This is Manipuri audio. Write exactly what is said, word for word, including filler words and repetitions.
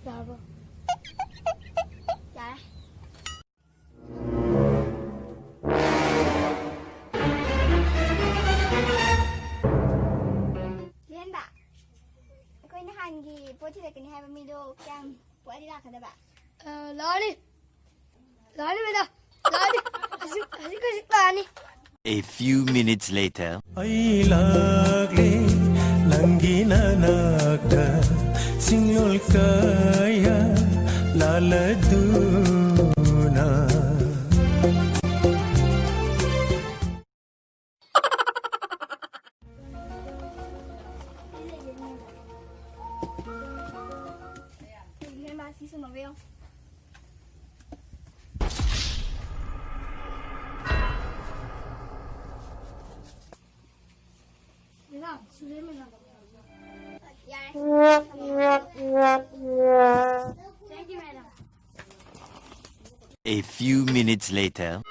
ꯌꯥꯔꯕꯣ? ꯌꯥꯔꯦ꯫ ꯂꯤꯍꯟꯕ, ꯑꯩꯈꯣꯏ ꯅꯍꯥꯟꯒꯤ ꯄꯣꯠ ꯊꯤꯜꯂꯛꯀꯅꯤ ꯍꯥꯏꯕ ꯃꯤꯗꯣ ꯀꯌꯥꯝ ꯄꯣꯠ ꯑꯅꯤ ꯂꯥꯛꯀꯗꯕ? ꯑ, ꯂꯥꯛꯑꯅꯤ꯫ ꯂꯥꯛꯑꯅꯤ ꯃꯦꯗꯥꯝ꯫ ꯂꯥꯛꯑꯅꯤ꯫ ꯍꯧꯖꯤꯛ, ꯍꯧꯖꯤꯛ, ꯍꯧꯖꯤꯛ ꯂꯥꯛꯑꯅꯤ꯫ A few minutes later. ꯑꯩ ꯂꯥꯛꯂꯦ ꯅꯪꯒꯤ ꯅꯅꯥꯛꯇ, ꯁꯤꯡꯂꯣꯜ ꯀꯌꯥ ꯂꯥꯜꯂꯗꯨꯅ꯫ A few minutes later.